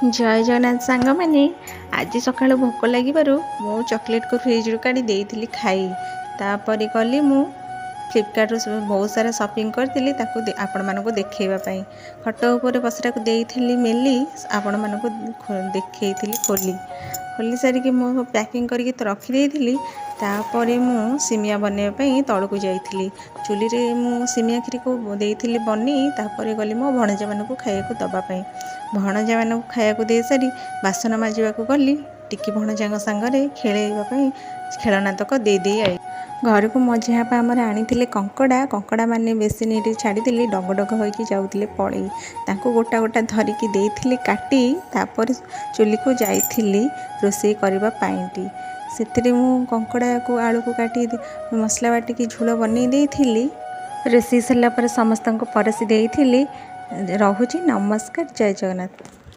ଜୟ ଜଗନ୍ନାଥ ସାଙ୍ଗମାନେ। ଆଜି ସକାଳୁ ଭୋକ ଲାଗିବାରୁ ମୁଁ ଚକୋଲେଟ୍କୁ ଫ୍ରିଜ୍ରୁ କାଢ଼ି ଦେଇଥିଲି ଖାଇ। ତାପରେ ଗଲି ମୁଁ ଫ୍ଲିପକାର୍ଟରୁ ସବୁ ବହୁତ ସାରା ସପିଂ କରିଥିଲି, ତାକୁ ଆପଣମାନଙ୍କୁ ଦେଖେଇବା ପାଇଁ। ଖଟ ଉପରେ ପସରାକୁ ଦେଇଥିଲି ମେଲି, ଆପଣମାନଙ୍କୁ ଦେଖେଇଥିଲି ଖୋଲି। ଖୋଲି ସାରିକି ମୁଁ ପ୍ୟାକିଂ କରିକି ତ ରଖିଦେଇଥିଲି। ତାପରେ ମୁଁ ସିମିଆ ବନେଇବା ପାଇଁ ତଳକୁ ଯାଇଥିଲି। ଚୁଲିରେ ମୁଁ ସିମିଆ କ୍ଷୀରିକୁ ଦେଇଥିଲି ବନେଇ। ତାପରେ ଗଲି ମୋ ଭଣଜାମାନଙ୍କୁ ଖାଇବାକୁ ଦେବା ପାଇଁ। ଭଣଜାମାନଙ୍କୁ ଖାଇବାକୁ ଦେଇସାରି ବାସନ ମାଜିବାକୁ ଗଲି। ଟିକି ଭଣଜାଙ୍କ ସାଙ୍ଗରେ ଖେଳେଇବା ପାଇଁ ଖେଳନା ତକ ଦେଇ ଦେଇ I. ଘରକୁ ମଝିଆ ବାପା ଆମର ଆଣିଥିଲେ କଙ୍କଡ଼ା। କଙ୍କଡ଼ା ମାନେ ବେସିନରେ ଛାଡ଼ିଥିଲି, ଡଗ ଡଗ ହୋଇକି ଯାଉଥିଲେ ପଳେଇ। ତାଙ୍କୁ ଗୋଟା ଗୋଟା ଧରିକି ଦେଇଥିଲି କାଟି। ତାପରେ ଚୁଲିକୁ ଯାଇଥିଲି ରୋଷେଇ କରିବା ପାଇଁଟି। ସେଥିରେ ମୁଁ କଙ୍କଡ଼ାକୁ, ଆଳୁକୁ କାଟି ମସଲା ବାଟିକି ଝୋଳ ବନେଇ ଦେଇଥିଲି। ରୋଷେଇ ସରିଲା ପରେ ସମସ୍ତଙ୍କୁ ପରସି ଦେଇଥିଲି। ରହୁଛି, ନମସ୍କାର, ଜୟ ଜଗନ୍ନାଥ।